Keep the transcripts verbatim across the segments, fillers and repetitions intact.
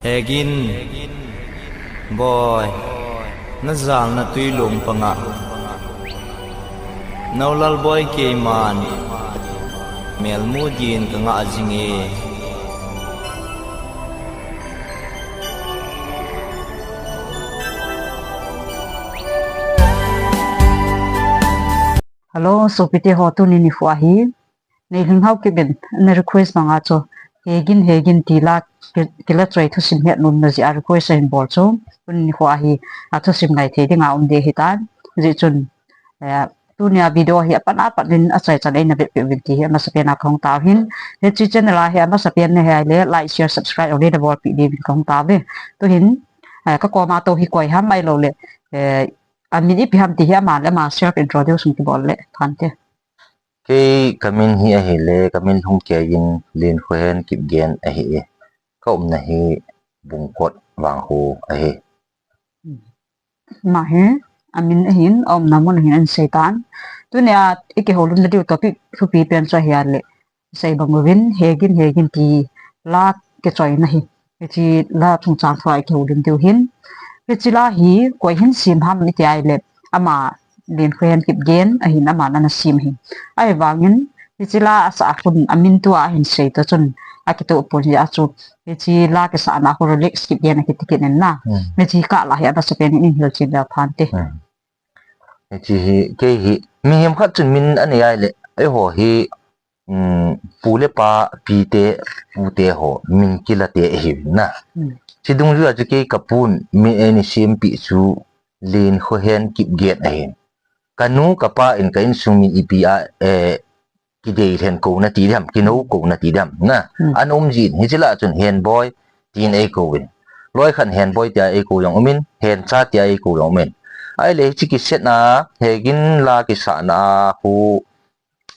Hegin, boi, na jalna tui lung panga. Naulal boi keiman, melmu din ka ngah jing e. Hello, sopite ho, tuni nikho hi. Neilhing Haokip in ana request banga chu, Hegin, Hegin ti la ki, kila choi thusim het nom na jeh a request ahin bol chu. Tuni nikho hi, a thusim ngai thei dinga um ding ahitan. Jeh chun, eh, tunia video hi apat apat in achai chan eina vetpeh uvin ti hi amasapen a kahung tao hin. Hiche channel a hi amasapen nahi le, like, share, subscribe, ole na bolpeh diuvin kahung tao ve. Tuhin, eh, ka koma tou hi koi ham ahilou le, eh, amin ipi ham ti hi ama le ama self introduce hung kibol le phante. Kei kamin hi ahile, kamin Lhungkeiyin Lenkhohen Kipgen ahi e. Ka umna hi Bungkot Vangkho ahi. Ama hi, amin ahin, aumna mun ahin ahin seitan. Tunia ikihoulimna diu topic thupi pen chu ahile, sei bang uvin, Hegin, Hegin ti la kichoina hi. Hiche la chungchang thua ikihoulim diu hin. Hiche la hi koi hin sem ham iti ahile, ama Lenkhohen Kipgen ahin, aman ana sem ahi. Ahivangin, hiche la asah a khun amin tua ahin sei toh chun akitoh pon jeh a chu, hiche la kisahna khu Rolex Kipgen akiti kit in na. Hmm. Hiche kah la hi amasapen in eihil chen leu phante. Hmm. Hiche hi, kei hi, mihem khat chun min anei ahile, eiho hi, um, pu le pa, pi te, pu te ho, min kila te ahi na. Hmm. Hiche dungjui a chu kei kapu'n min eina sempeh chu Lenkhohen Kipgen ahin. Kanu, kapa in ka insung min ipi a, eh, kidei lhen kou nati diham, kinou kou nati diham, na. Hmm. Ana um jin, hiche la chun Henboi, tin eikou vin. Loikhat Henboi tia eikou jong umin, Hencha tia eikou jong umin. Ahile hiche kisetna, Hegin la kisahna khu,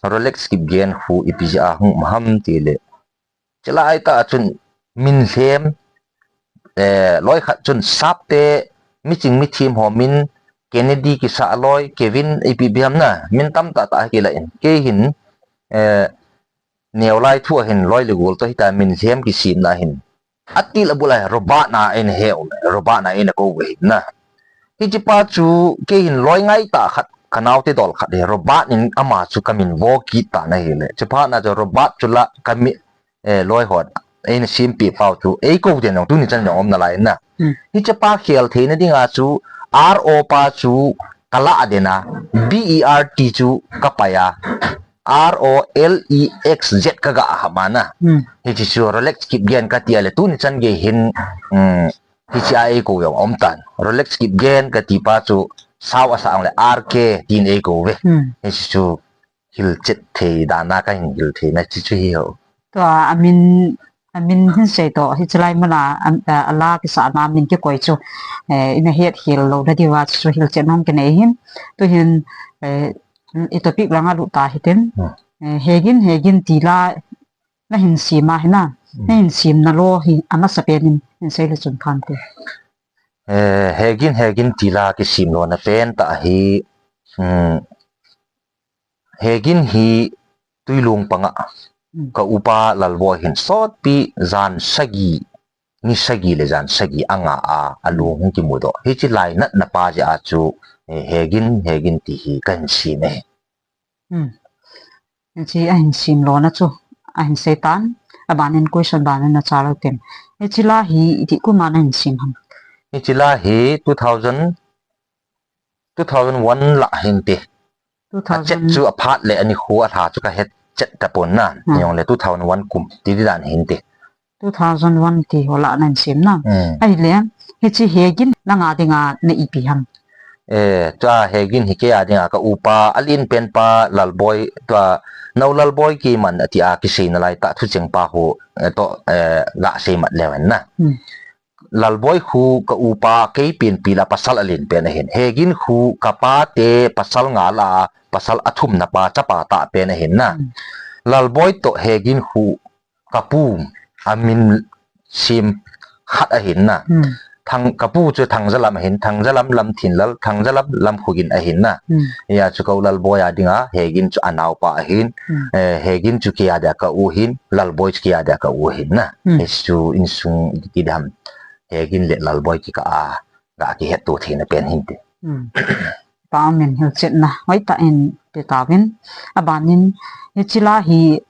Rolex Kipgen khu ipi jeh a hung um ham tile. Chulai tah chun min lhem, eh, loikhat chun Sapte, miching mithem ho min, Kennedy kisah loi, Kevin ipi ipi ham na, min tamtah tah kilah in. Kei hin, eh, neolai thu ahin loi le gol toh hita min lhem kisemna hin. Atil abul a Robert na eina he u, Robert na eina kou u ahi na. Hiche pa chu kei hin loi ngai tah khat, ka naote dol khat hi, Robert in ama chu kamin vo kit tan ahile. Chuphat na chu Robert chu la kami, eh, loi hon eina sempeh pau chu eikou den jong tuni chan jong um nalai na. Hmm. Hiche pa khel theina dinga chu R O pa chu ka la den a, B E R T chu ka pai a, R O L E X Z ka ga ham a na. Hmm. Hiche chu Rolex Kipgen kati a le tuni chan gei hin, um, hiche a eikou jong um tan. Rolex Kipgen kati pa chu sao asah ang le R K tin eikou ve. Hmm. Hiche chu hilchet thei dan a kahin hil thei na chu chu hi ho. Tua amin, amin hin sei toh, hiche lai mun a, am, a, a la kisahna min kikoi chu, eh, ina het hel lou na diuva chu hilchetna hung kinei hin. Tuhin, eh, i topic langa lut ta hitin. Hmm. Eh, Hegin, Hegin ti la nahin sem ahi na. Hmm. Nahin semna lou hi amasapen in, hin sei le chun phante. Eh, Hegin, Hegin ti la kisem louna pen tah hi, hmm, Hegin hi Tuilung panga. Hmm. Ka upa Lalboi hin sotpi jan sagi, ni sagi le jan sagi anga a, alung hung kimudoh. Hiche lainatna pa jeh a chu, eh, Hegin, Hegin ti hi kahin sem e. Hmm. Hiche ahin sem louna chu, ahin seitan, abanin question ban in nachal u tin. Hiche la hi iti kum a nahin sem ham? Hiche la hi two thousand, two thousand one lah hinte. Two thousand. Achet chu aphat le anikho alha chu kahet chet tapon na. Hmm. Nijong le two thousand one kum ti di dan hinte. Two thousand one ti ho lah nahin sem na. Hmm. Ahile, hiche Hegin nanga dinga na ipi ham? Eh, tua Hegin hi keia dinga ka upa, alen pen pa Lalboi, tua Naulal Boi Keiman ati a kisei nalai tah thucheng pa ho, eh, toh, eh, ga sei mat leu hen na. Hmm. Lalboi khu ka upa kei penpi la pasal alen pen ahin. Hegin khu ka pate pasal nga lah a pasal athumna pa chapa tah pen ahin na. Hmm. Lalboi toh Hegin khu ka pu amin sem khat ahin na. Hmm. Thang, ka pu chu Thangjalam ahin, Thangjalam Lamthinlal, Thangjalam Lamkhogin ahin na. Hmm. Hia chu ka u Lalboi a dinga, Hegin chu anaopa ahin, hmm, eh, Hegin chu keia dia ka u ahin, Lalboi chu keia dia ka u ahin na. Hmm. Hichu insung iti dam. Hegin le Lalboi kikah a ga kihetto theina pen hin ti. Hmm. Pa min hilchetna hoitah in ti tauvin. Abanin, hiche la hi,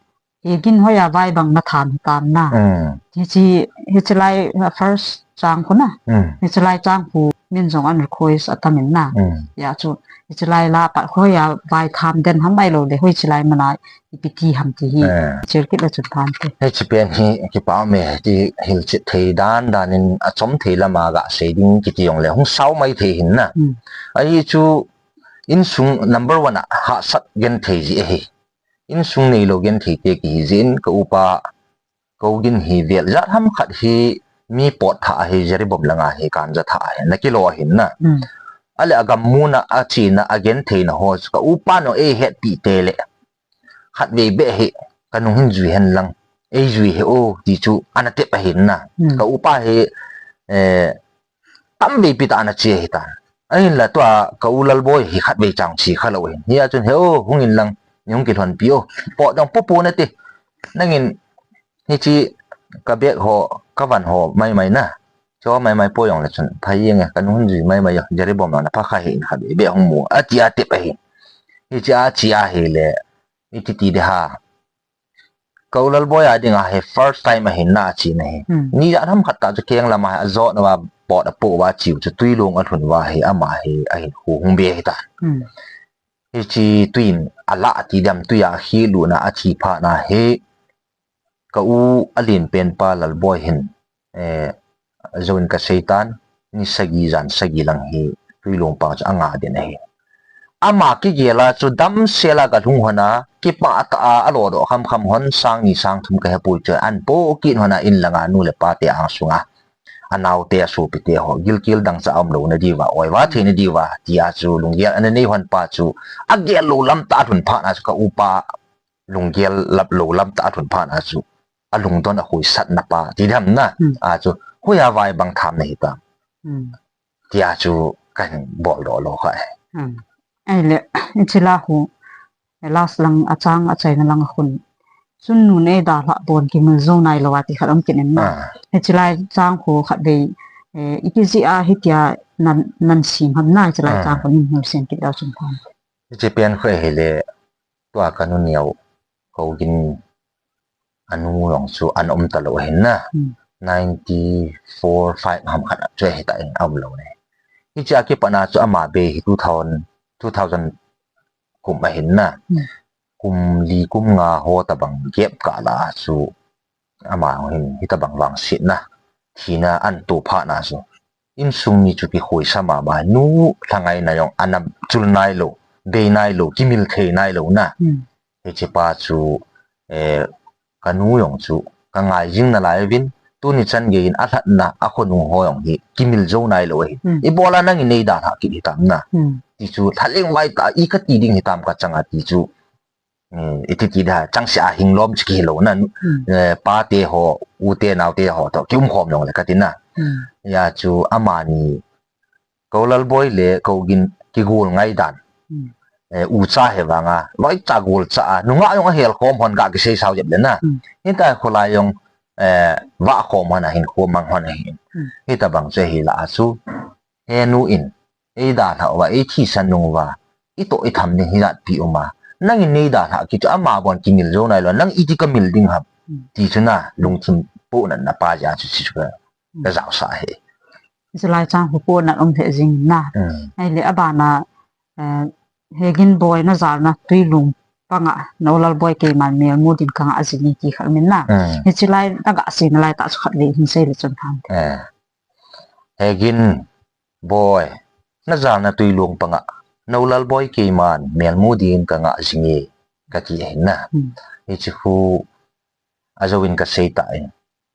Hegin hoiya vai bang na tham hitam na. Hmm. Hiche, hiche lai, uh, first chang khu na. Hmm. Hiche lai chang khu min jong ana request atam in na. Hmm. Hijeh chun, hiche lai la pat hoiya vai tham den ham ahilouleh, hoiche lai mana ipi ti ham ti hi. Eh. Chil kit le chun tham te. Hiche pen hi kipa ume ti hilchet thei dan dan in achom thei lama ga sei ding kiti jongle hung sao mai thei hin na. Hmm. Ahi chu insung number one a hahsat genthei ji ahi. Insung neilou genthei te kihi jin ka upa Kougin hi vel jat ham khat hi mi pot thah ahi, Jiribam langa hi kanja thah ahi, na kilo ahin na. Hmm. Ale agam muna achena agenthei na ho chu ka upa no eihetpi tele. Khatvei beh hi kanung hin jui hen lang. Ei jui hih o ti chu ana tep ahin na. Hmm. Ka upa hi, eh, tamvei pi tah ana che ahitan. Ahinla tua ka u Lalboi hi khatvei chang che khalou ahin. Hia chun he o, hung in lang, nei hung kilhonpi o. Pot jong popo nate. Nangin hiche ka bag ho, ka van ho maimai na. Cho maimai po jongle chun, pha jeng e, kanung hin jui maimai o, Jiribam lang na pha kha hih in khatvei beh hung mu. Ati atep ahi. Hiche ache ahile, iti ti ding ham. Ka u Lalboi a dinga hi first time ahin na achena hi. Hmm. Ni jat ham khat tah chu keng lama hi ajot uva pot apoh uva ache u chu twilung alhun uva hi ama hi ahinkho hung be ahitan. Hmm. Hiche twi in alah ti dam, twi a akhel u na ache phat na hi ka u alen pen pa Lalboi hin, eh, Jou in ka seitan, ni sagi jan sagi lang hi twilung pang chu anga den ahi. Ama kigel a chu damsel a ka lhung hon a, kipah tah a alo doh khamkham hon, sang ni sang thum ka hepoi chu, an po kit hon a in langa nu le pa te angsunga anaote asopi te ho, gilkel dangchah a umlou na diuva, oiva thei na diuva, tia chu lunggel ana nei hon pa chu, agel lou lam tah a lhun phat na chu ka upa lunggel lap lou lam tah a lhun phat na chu, alungdon a huisat na pa, ti dam na, hmm, a chu, hoiya vai bang tham na hitam. Hmm. Tia chu kahin bol doh lou kha e. Hmm. Ahile, hiche la khu, last lang achang achaina lang a khun. Chun nu nei dalhah pon kimil jou nailou a ti khat um kit in na. Ah. Hiche lai chang khu khatvei, eh, iti jeh a hitia nan, nan sim ham na hiche lai, ah, chang khu nin hil sen kit leu chun tham. Hiche pen khu ahile, tua ka nu neo, Kougin anu jong chu ana um talou ahin na. Hmm. Ninety four, five ham khat a chu ahitan aum lou ne. Hiche a kipat na chu ama bei hi two thousand, two thousand kum ahin na. Hmm. Kum li kum nga ho tabang gap kah la chu ama hin hitabang vangsetna, thina ahin to phat na chu, insung mi chu kikhoisa mama, nu lhangai na jong ana chul nailou, bei nailou, kimil thei nailou na. Hmm. Hiche pa chu, eh, ka nu jong chu ka ngai jing nalai uvin, tuni chan gei in alhatna, akhonung ho jong hi kimil jou nailou ahi. Hmm. Ibola nangin nei dalhah kit hitam na. Hmm. Ti chu lhaleng vai tah a i kati ding hitam ka chang a ti chu, um, iti ti da, changseh a hinglom chu kihilou na, hmm, eh, pa te ho, u te nao te ho toh kium khom jongle kati na. Hmm. Hia chu amani, ka u Lalboi le Kougin kigol ngai dan. Hmm. Eh, ucha hi vang a, loicha golcha a, nungah jong ahel khom hon ga kisei sao jep le na. Hmm. Hitia kholai jong, eh, vah khom hon ahin, khom mang hon ahin. Hmm. Hitabang chu ahi la a chu, he nu in, ei dalhah uva, ei thisan nung uva, i toh i tham ding hi jat pi um a. Nangin nei dalhah kit chu ama bon kimil jou nailou, nang iti ka mil ding ham. Hmm. Ti chu na, lungthim pohnat na pa jeh a chu, chu ka, hmm, ka jaosah ahi. Hiche lai chang khu pohnat um lheh jing na. Hmm. Ahile abana, eh, Hegin Boi na jalna twilung panga, na u Lalboi keiman melmu din ka ngah jing e ti khat um in na. Hmm. Hiche lai na ga sei nalai tah chu khatvei hin sei le chun tham te. Eh. Hegin Boi, na jalna twilung panga, na u Lalboi keiman melmu din ka ngah jing e, kati ahin na. Hmm. Hiche khu ajou in ka sei tan,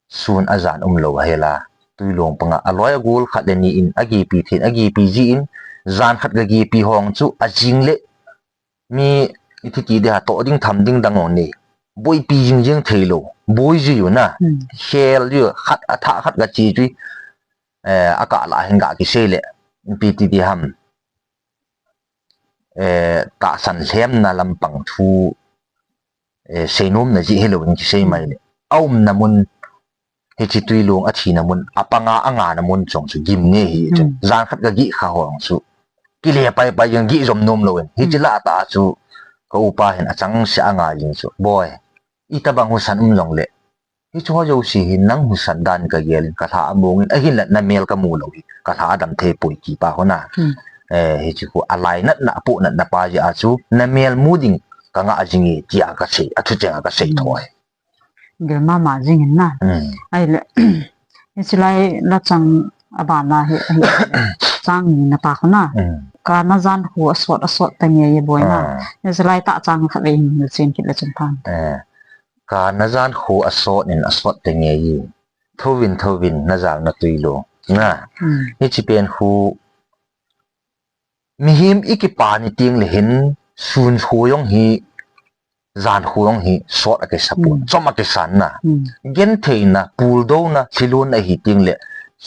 sun ajan umlou ahila, twilung panga, aloi agol khat le ni in agepi thei in, agepi jin, jan khat ka gepi hong chu ajing le, mi iti ti ding ham, toh ding tham ding dang jong nei. Boipi jing jing thei lou. Boi ji u na. Hmm. Khel ji u, khat athah khat ka chi chu. Eh, akah la hin ga kisei le. Ipi ti ding ham. Eh, tahsan lhemna lampang thu, eh, seinom na ji hilou in kisei mai le. Aumna mun hiche Tuilong athina mun, apanga angana mun chong chu gimnei hi chu. Hmm. Jan khat kagih kha ho chu kile pai pai jeng, gih jom nom louvin. Hiche Hmm. lah tah chu ka upa hin achangseh a angai jing chu, "Boi, itobang husa um jongle, hiche ho jouse hi nang husa dan kagel in, kalha among in, ahinla namel kamu lou hi, kalha adam thei poi," ti pa ho na. Hmm. Eh, hiche khu alainatna, apohnatna pa jeh a chu, "Namel mu ding kangah jing e," tia kasei, athu chenga kasei Hmm. tho ahi. Gel mama jing in na. Hmm. Ahile, hiche lai la chang abana hi, hi, chang ni na pa khu na. Hmm. Kana jan khu asot, asot ta nge ye boi na. Ah. Hiche lai tah chang khat vei hin chen kit le chun phan. Eh. Kana jan khu asot in asot ta nge ye. Thouvin, thouvin, najal na Tuilong. Na. Hmm. Hiche pen khu Mihem i kipa ni teng le hin, sun khu jong hi, jan khu jong hi, sot a kisa pon, Hmm. chom a kisa na. Hmm. Gentheina, puldouna, thilon ahi teng le,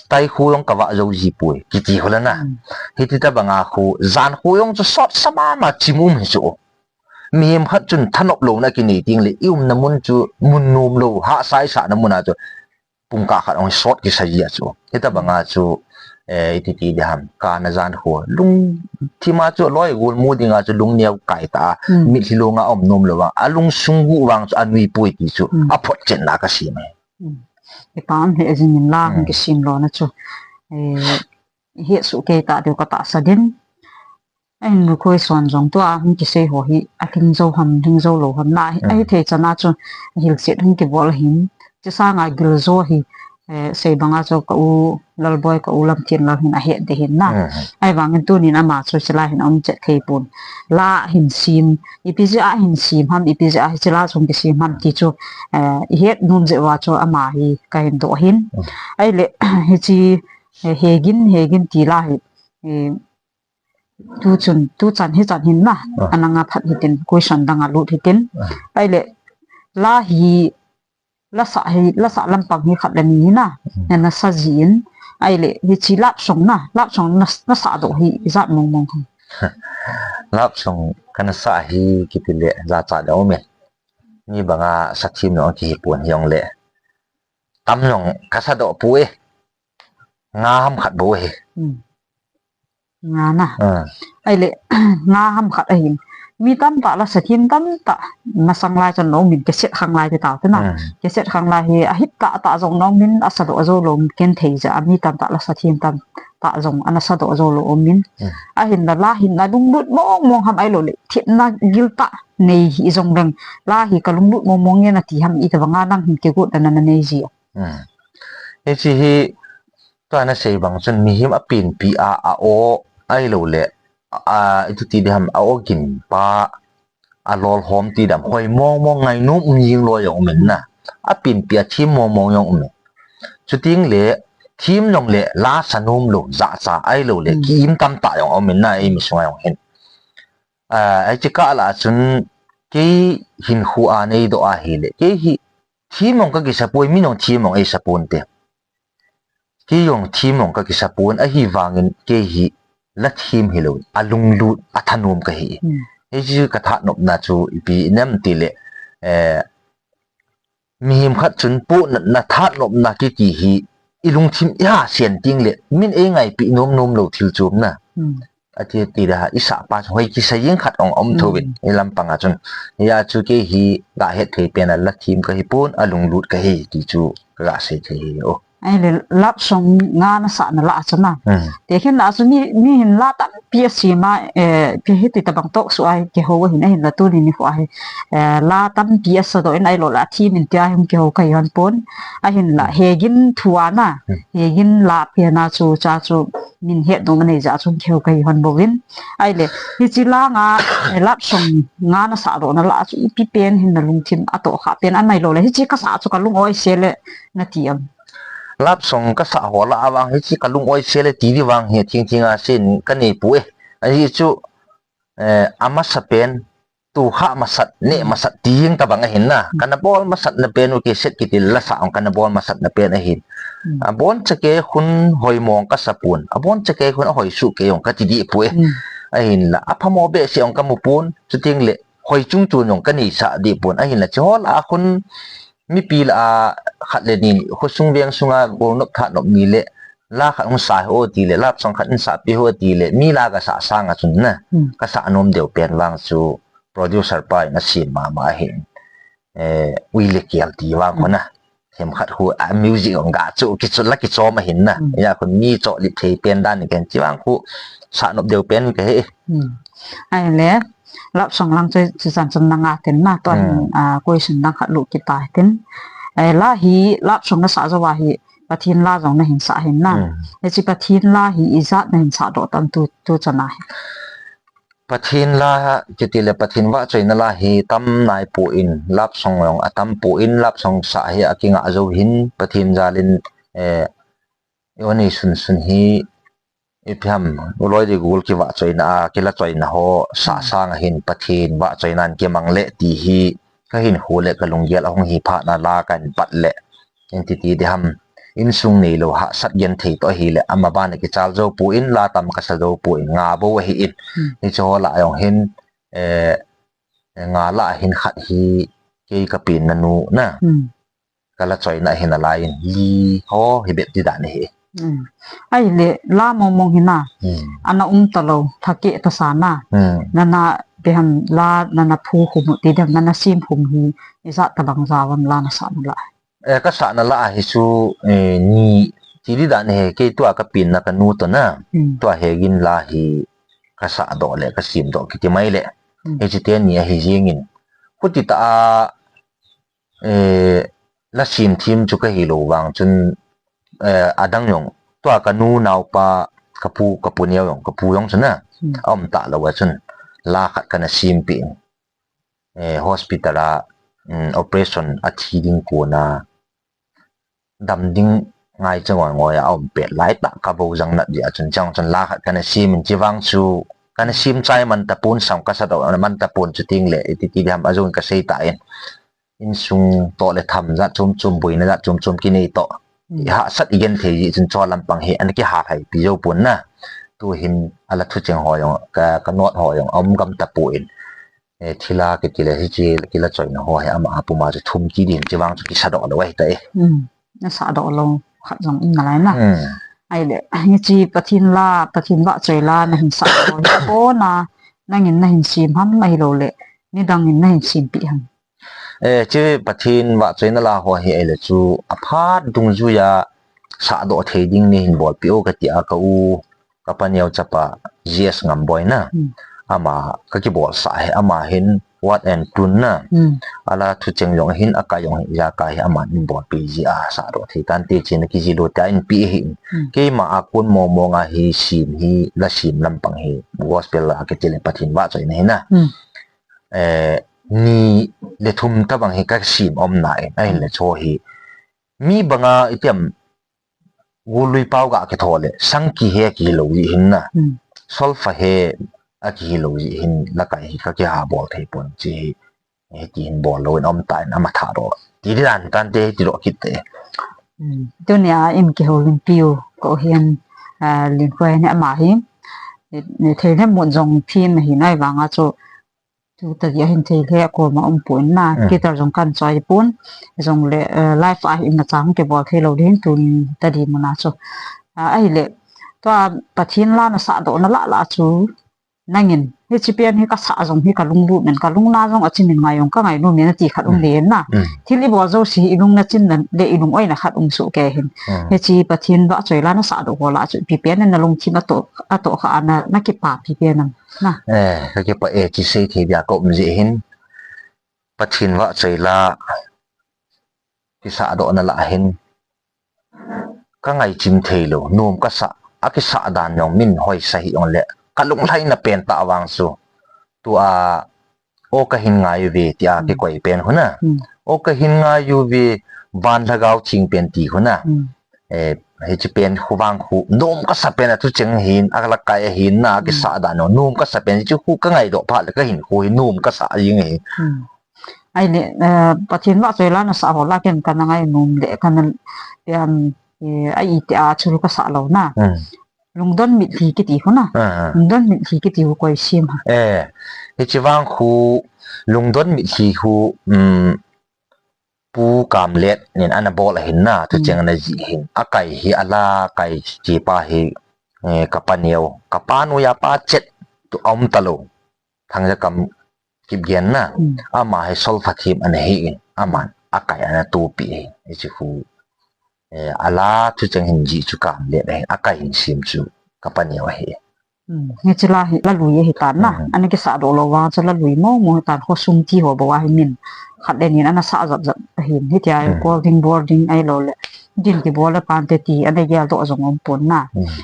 tai khu jong kavah jou ji poi, kiti khu le na. Hmm. Hiti tobang a khu, jan khu jong chu sot sa mama chim um hi chu. Mihem khat chun thanop louna kinei teng le, i umna mun chu, mun nom lou, hahsa i sahna mun a chu, pungkah khat ong sot kisa ji a chu. Hitobang a chu, eh, iti ti ding ham, kana jan khu. Lungthim a chu loi gol mu ding a chu lungneo kai ta a, Hmm. mitlhi long a um nom lou vang. Alungsung gu vang chu anui poi ti chu. Hmm. Aphotchetna kasei mai. Hmm. Ipa um he jing in la, Hmm. kisem lona chu. Eh, he su kei ta diu katahsan in. Ahin nu khoi son jong tua hung kisei ho hi, alhing jou ham, lhing jou lou ham na, Hmm. ahithei chan a chu, hilchet hung kibol ahin, hiche sanga giljo hi, eh, sei banga chu ka u Lalboi, ka u Lamthenlal hin ahet ding ahin na. Hmm. Ahivangin tunin ama chu hiche la hin aum chet thei pon. La hin sem, ipi jeh a hin sem ham, ipi jeh a hiche la chu hung kisem ham ti chu, eh, ihet nom jeh uva chu ama hi kahin doh ahin. Hmm. Ahile, hiche, eh, Hegin, Hegin ti la hi, eh, Tu chun, tu chan hichan hin na, Ah. ananga phat hitin, question danga lut hitin. Ah. Ahile, la hi, la sah hi, la sah lampang hi khat le ni hi na, Hmm. nana sa ji in. Ahile, hiche love song na, love song na, nasah doh hi, ijat mong mong ham. Love song kana sah hi kiti le, jachat deuh um e. Mi banga sa thim jong kihi pon hijongle. Tam jong kasa doh poi. Nga ham khat bou ahi. Hmm. Nga na. Ah. Ahile, nga ham khat ahin. Mi tamtah la sa thim tamtah. Masang lai chun aumin, cassette khang lai te tao te na. Hmm. Cassette khang lai hi, ahit tah tah jong aumin, asa doh jou lou, ken thei jeh a, mi tamtah la sa thim tamtah jong, ana sa doh jou lou aumin. Hmm. Ahinla, la hin na lunglut mong mong ham ahilou le, themna giltah nei hi jong leng, la hi ka lunglut mong mong nge nati ham, itobang a nang hin kigot na na nei ji a. Hmm. Hiche hi, tua nasei bang chun mihem apenpi a, a-o, ahilou le, a, iti ti ding ham, a-o gin pa, alolhom ti dam, hoi mong mong ngainom um jing loi jong um in na. Apenpi a them mong mong jong um in. Chuteng le, them jong le, la sa nom lou, jachat ahilou le, Hmm. ki-im tamtah jong um in na, eimi sunga jong hin. A, hiche kah lah a chun, kei hinkho a neidoh ahile, kei hi them mong kakisa poi, min jong them mong eisa ponte. Kei jong them mong kakisa pon, ahivangin kei hi la them hilou, alunglut, athanom kahi. Hmm. Hiche kathanopna chu ipi inem tile, eh, mihem khat chun pohnatna, thanopna kiti hi, ilungthim iha sen teng le, min eingaipi nom nom lou thil chu um na. Hmm. Ati ti da, isah pa chu hoi kisa jeng khat ong um thou vin, Hmm. ilampang a chun. Hia chu kei hi, gahet thei pen a la them kahi pon, alunglut kahi, ti chu, kasei thei hi, o. Ahile love song nga nasah na lah a chu na. Hmm. Tekhin lah a chu mi, mi hin la tampi asem a, eh, pi hiti tobang toh su a hi kihou ahin, ahinla tuni nikho a hi, eh, la tampi asa doh in ahilou le athem in tia hi hung kihou kahi hon pon. Ahinla, Hmm. Hegin thu a na, Hmm. Hegin la pen a chu, cha chu, min het nom anei jeh a chu hung kihou kahi hon bouvin. Ahile, hiche la nga, eh, love song nga nasah doh na lah a chu ipi pen hin na lungthim atoh kha pen anai lou le, hiche kasah chu kalung oi se le nati am. Love song kasah ho lah a vang hiche kalung oi se le ti ding vang hi thing thing a sen kanei poi. Ahi chu, eh, amasa pen, tu kha masat, neh Hmm. masat, ti jeng tobang ahin na. Hmm. Kana bol masatna pen u cassette kiti la sa ong kana bol masatna pen ahin. Hmm. Abon chakei khun hoi mong kasa pon. Abon chakei khun ahoi suh kei ong kati deh poi. Hmm. Ahinla, aphamo behseh ong kamu pon. Chuteng le, hoi chung chun ong kanei sah deh pon. Ahinla, hiche ho lah a khun mipi lah a khat le ni, khosung veng sunga golnop thanop ni le, la khat hung sa ho ti le, love song khat hung sa pi ho ti le, mi la ka sa sang a chun na, Hmm. ka sa nom deu pen vang chu producer pa in a sin mama ahin, eh, ui le kial ti vang ko na. Hem khat hu a music ong ga chu, ki chu la ki chom ahin na. Hmm. Ya ko mi cho lip thei pen dan ni ken chi vang khu sa nop deu pen ka he. Hmm. Ai le, love song lang chu, chu chan chun na nga tin na, ton, Hmm. ah, question lang khat lu kita tin. Ai la hi, love song na sa jo wa hi, Pathen la jong na hin sa hin na. Hmm. He chi Pathen la hi, ijat na hin sa do tan tu, tu chana hi. Pathen la, kiti le Pathen vahchoina la hi tam nai poi, love song jong a tam poi, love song sa hi a kinga jo hin, Pathen jal in, eh, i o ni sun sun hi, i phiam, u loi di gul ki vahchoina a, ki la choina ho, sa Hmm. sang a hin, Pathen vahchoina in ki mang le ti hi, ka hin hu le ka lunggel a hung hi phat na la ka in pat le, in ti ti di ham, insung nei lo hahsat gen thei to hi le, ama ban a ki chal jo poi, la tam ka sa jo poi, nga bo ahi in. Hmm. Ni chu ho la jong hin, eh, nga la hin khat hi, kei ka pen na nu na. Hmm. Ka la choina hin a la in, li ho hi bep ti dan hi. Hmm. Ai le, la mong mong hi na. Hmm. Ana um ta lo, thake ta sa na. Hmm. Na na, pe ham la, na na phu khum ti dem, na na sim khum hi, ijat ta bang ja wan la na sa na la. Eh, ka sa na la hi chu, eh, ni, ti di dan hi, kei tua ka pen na ka nu to na. Hmm. Tua he gin la hi, ka sa do le, ka sim do kiti mai le. Hmm. He chi te ni a hi jing in. Khuti ta a, eh, la sim thim chu ka hi lo vang chun, eh, a dang jong, tua ka nu nau pa, ka pu, ka pu neo jong, ka pu jong chun na, Hmm. a um ta lo a chun, la khat ka na sim pi in, eh, hospital a, um, operation a thi ding ko na, dam ding ngai cha ngoi ngoi a um pet lai ta ka bo jang nat dia chun chang chun la khat ka na sim in chi vang chu, ka na sim chai man ta pun sam ka sa do man ta pun chu ting le, i ti ti di ham a jong ka sei ta in. Insung to le tham jat chom chom, boina jat chom chom ki nei to. Hmm. I hahsat i gen thei ji chun cho lampang hi, ana ki ha thai pi jo pon na. Tu hin a la thu cheng ho jong, ka, ka not ho jong, a um gam ta pon. Eh, thila ki ti le hi chi, ki la choina ho hi ama a puma chu thum ki din chi vang chu ki sa do lo ai ta e. Hmm. Na sa do lo khat jong in na lai na. Hmm. Ai le, hi chi Pathen la, Pathen vahchoi la, na hin sa do hi ko na, nang in na hin sim ham, ai lo le, ni dang in na hin sim pi ham. Eh, chi Pathen vahchoina la ho hi ai le chu, a phat dungjui a sa do thei ding ni hin bol pi o ka ti a ka u, ka pa neo chapa G S Ngamboi na. Hmm. Ama ka ki bol sa he, ama hin what and tun na. Hmm. A la thu cheng jong hin a ka jong hi ja ka hi ama in bol pi ji a sa do thei tan te chi na ki ji lo ta in pi hi. Hmm. Keima a kun mong mong a hi sim hi la sim lampang hi gospel la ki ti le Pathen vahchoina hi na. Hmm. Eh, ni le thum ta bang hi ka sim om na in, a hin le Hmm. cho hi. Mi banga i tiam Gului pau ga ki tho le, sang ki he ki lo ji hin na. Hmm. Solfa he a ki lo ji hin, la kai hi ka ki ha bol thei pon chi hi. He ti hin bol lo in om ta in ama tha do. Ti di dan tan te ti do kit te. Hmm. Tunia in ki ho lin piu ko hian, ah, lin ko hian ama hi. Ni, ni thei le mun jong phim hi nai vanga chu. Tu ta dia hin thei le a koma um pon na, Hmm. guitar jong kan choi pon, jong le, eh, live a hin na chang ke bol thei lo ding tun ta di muna chu. Ah, ai le, tua Pathen la na sa do na la la chu, nangin, hi chi pian hi ka sa jong hi ka lunglut men, ka lungna jong a chi min ngai jong ka ngai nu men ti khat um Hmm. le na. Hmm. Thil i bol jo si i lung na chin na le i lung oi na khat um su ke hin. Hmm. Hi chi Pathen vahchoi la na sa do ho la chu, pi pian na lungthim a to, a to kha na, na kipa pi pian na. Na. Eh, ka kipa e chi sei thei dia ka um ji hin. Pathen vahchoi la ki sa do na la hin. Ka ngai chim thei lo, nom ka sa, a ki sa dan jong min hoi sa hi jong le. Ka lunglhai na pen ta vang su. Tu a, o ka hin ngai ve ti a Hmm. ki koi pen hu na. Hmm. O ka hin ngai u ve, van lhagao thing pen ti hu na. Hmm. Eh, hi chi pen khu vang khu, nom ka sa pen a thu cheng hin, a la kai a hin na, ki Hmm. sa dan jong, nom ka sa pen chu khu ka ngai do pha le ka hin khu hi nom ka sa jing hi. Hmm. Ai le, eh, Pathen vahchoi la na sa ho la ken ka na ngai nom le, ka na, em, eh, ai ti a chu ka sa lo na. Hmm. Lungdon mitlhi ki ti khu na. Ah, ah. Lungdon mitlhi ki ti khu koi sim ha. Eh, hi chi vang khu, lungdon mitlhi khu, um, Pu Kamlet nin ana bol ahin na, tu cheng ana jih hin. Akai hi ala kai chi pa hi, eh, ka pa neo, ka pa noiya pa chet tu aum talou. Thangjakam Kipgen na, ama hi solfa thim ana hi in, aman akai ana tupi hi, hichi khu, eh, ala tu cheng hin jih chu Kamlet ahin, akai hin sim chu ka pa neo ahi. Hichi la hi, la lui ahi tan na. Ana kisa doh lou vang chu la lui mo mo hi tan, khosung ti ho bou ahi min. Khat le nin ana sa jap jap ahin. Hitia recording boarding ahilou le. Din kibol le pan te ti, ana gel doh jong um pon na.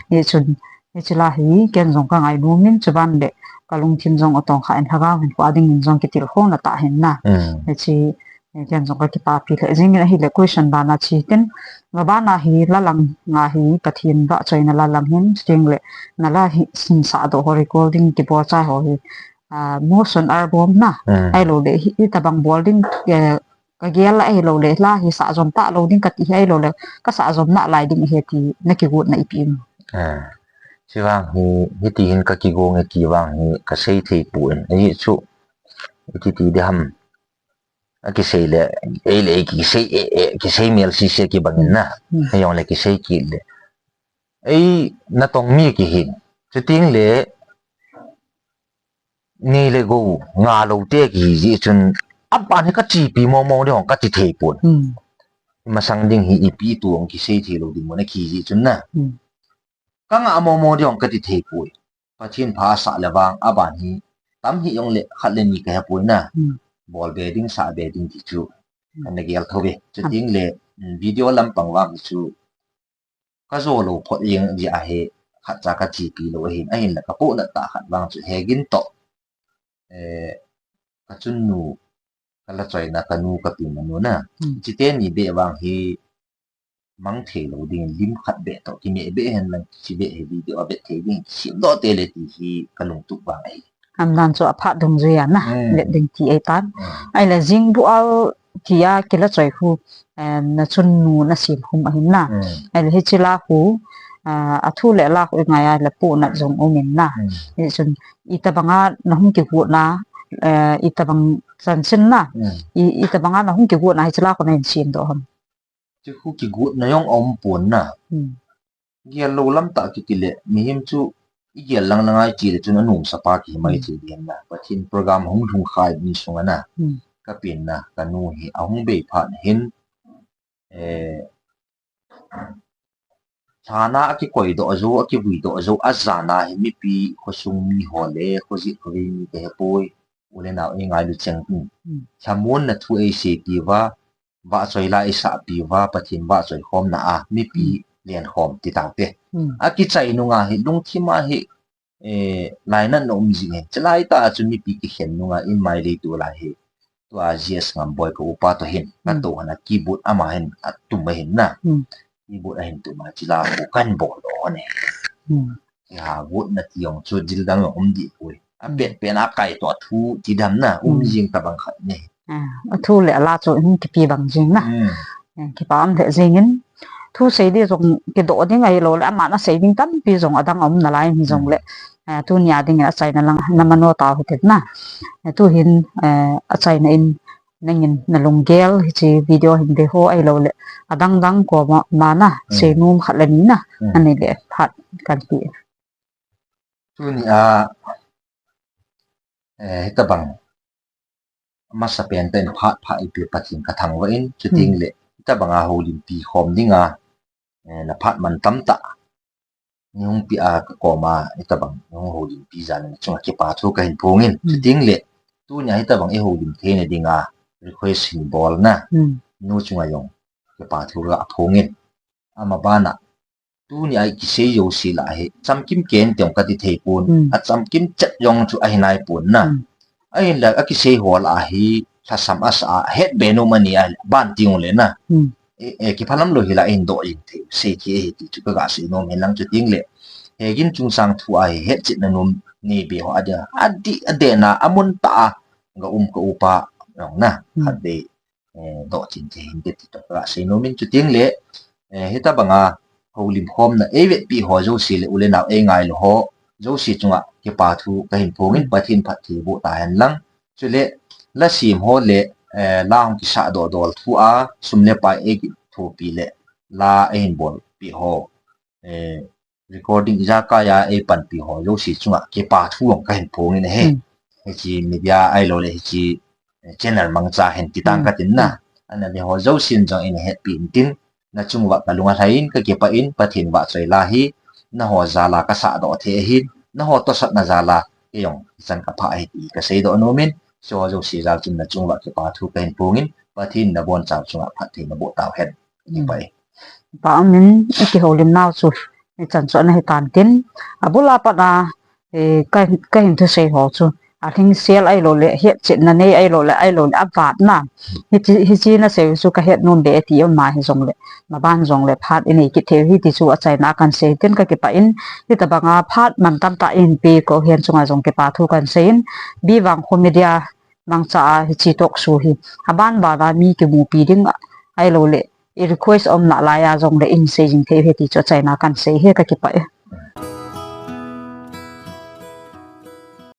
Hichun, hichi la hi, ken jong ka ngainom in chuban le. Ka lungthim jong atong kha in lhagao hin kho a ding in jong kitilkhou na ta hin na. Hichi, Ken jong ka kipapi lheh jing in ahile question bana chi tin. Nga bana hi la lang nga hi Pathen vahchoina la lang hin, chuteng le na la hi sin sa doh ho recording kibol chai ho hi, ah, motion album na. Ahilou le hi, hitabang bol ding, eh, ka gel la ahilou le la hi sa jom talou ding kati hi ahilou le ka sa jom nalai ding ahi ti na kigot na ipi um. Ah, chuvang hi, hiti hin ka kigong e ti vang hi ka sei thei poi. Ahi chu, iti ti ding ham. Akisei le, ei le, ei kisei, e, e, kisei mel sisi kibang in na. Hijong le kisei kit le. Ei, natong mi kihin. Chuteng le, nei le gou, nga lou te kihi jeh chun, aban hi ka chepi mo mo ding hong ka ti thei pon. Masang ding hi ipi tu hong kisei thei lou ding mo na kihi jeh chun na. Ka nga mo mo ding hong ka ti thei poi. Pathen pha asah le vang, aban hi, tam hijong le, khat le ni ka he poi na. Bol be ding, sa be ding ti chu. Ana gel thou ve. Chuteng le, mm, video lampang vang hi chu. Ka jo lou phot jeng jeh ahi, khat cha ka chepi lou ahin, ahin le ka pohnat tah khat vang chu, Hegin toh. Eh, ka chunnu, ka la choina, ka nu, ka pina nu na. Chite ni beh vang hi, mang thei lou ding, lim khat beh toh, kime beh hen lang, chi beh hi video a beh thei ding, sim doh te le ti hi ka lungtup vang ahi. Amdan chu aphat dungjui a na, let ding ti ahi tan. Ahile jing bu al tia kila choi khu, eh, na chunnu na sim khum ahin na. Ahile hichi la khu, ah, athu le la khu i ngai a le pohnat jong um in na. Hichun, itabanga na hung kigot na, eh, itabang chanchin na. I, itabanga na hung kigot na hichi la khu na hin sim doh ham. Chu khu kigot na jong aum pon na. Gel lou lam tah kiti le, mihem chu i gel lang lang a i che le chun anom sapa kihi mai che ding na. Pathen program hung lhung khai min sung a na. Ka pina, ka nu hi ahung bei phat hin, eh, thana a kikoi doh jou, a kivui doh jou, a jana hi mipi khosung mi ho le, khojet khovei mi ka he poi, u le nau ei ngailu cheng hin. Lhamon na thu ei seipi uva, vahchoi la i sahpi uva, Pathen vahchoi khomna a, mipi len khom ti tau te. A kichai nunga hi, lungthim a hi, eh, lainat na um jing hin. Chulai tah a chu mipi kikhen nunga in mai lei tu lai hi. Tua G S Ngamboi ka upa toh hin, ka toh hana keyboard ama hin, atum ahin na. Keyboard ahin tum a, chila khu kan bol doh ne. Kiha got na ti jong chu dil dang jong um dih poi. A pen pen a kai toh a thu ti dam na, um jing tabang khat ne. Ah, athu le ala chu hung kipi bang jing na. Eh, kipa um lheh jing in. Thu sei ding jong kidoh ding ahilou le, aman asei ding tampi jong adang aum nalai hijong le. Eh, tunia ding in achaina lang na mano tau hitin na. Eh, tu hin, eh, achaina in nangin na lunggel hichi video hin ve ho ahilou le. Adang dang koma na, seinom khat le ni na. Ani le phat kan ti. Tunia, eh, hitabang. Amasa pen tah in phat phat ipi Pathen ka thangvah in, chuteng le, hitabanga houlimpi khom dinga, eh, na phat man tamtah. Nei hung pi a ka koma, hitabang, nei hung houlimpi jal in, chunga kipa thu ka hin phong in, chuteng le, tunia hitabang i houlim theina dinga, request hin bol na, nu chunga jong, kipa thu ka phong in. Ama bana, Tunia i kisei jouse lah hi, chamkim ken tiong kati thei pon, achamkim chet jong chu ahi nai pon na. Ahinla, akisei ho lah hi, lhasam asa a, het be nom ani a, ban tiong le na. E, e, kiphalam lou hi lah hin doh jing thei, sei thei ahi ti chu ka ga sei nom hin lang chuteng le. Hegin chungsang thu a hi, hetchetna nom nei be ho a dia, adih, adeh na, amun tah a, ga um ka upa, jong na, khat be, eh, doh chin thei hinte ti toh ka sei nom in chuteng le, eh, hitabanga houlim khomna ei vetpi ho jouse le u le nau ei ngailu ho jouse chunga kipa thu ka hin phong in Pathen phatthei boh ta hen lang. Chule la sem ho le eh, la hung kisah doh dol thu a, sum le pai eikithopi le la eihin bolpi ho, eh, recording ijakai a eipanpi ho jouse chunga kipa thu jong kahin phongin ahi. Hmm. Hiche media ahilou le hiche, eh, channel mangcha hin ti tang, hmm, katin na. Hmm. Ana ve ho jousen jong eihin hetpi intin, nachung uva kalung alhai in, kakipah in, Pathen vahchoi la hi, nangho jal a kasah doh thei ahin, nangho tosotna jal a, kei jong hichan kaphah ahi ti kasei doh nomin, hiche ho jouse jal chun nachung uva kipa thu kahin phongin, Pathen in nabonchau chunga phatthei naboh tauhen. Hmm. Kipah e. Kipah umin, ikihoulim nau chu, hichan chu ana hitan tin, abul a pat a, eh, ka, kahin thusei ho chu, alhingsel ahilou le, hetchetna nei ahilou le, ahilou le, avatna. Hiche, hiche nasei u chu kahet nom be e ti um ma hijongle, maban jongle phat inei kit thei u ahi ti chu achaina a kahin sei tin kakipah in, hitobanga phat mantam tah eihin pe u hin chunga jong kipa thu kahin sei in, B Vangkho Media mangcha a hiche talk show hi, aban ban a mi kimupi ding ahilou le, i request um nalai a jongle eihin sei jing thei u ahi ti chu achaina a kahin sei e, kakipah e.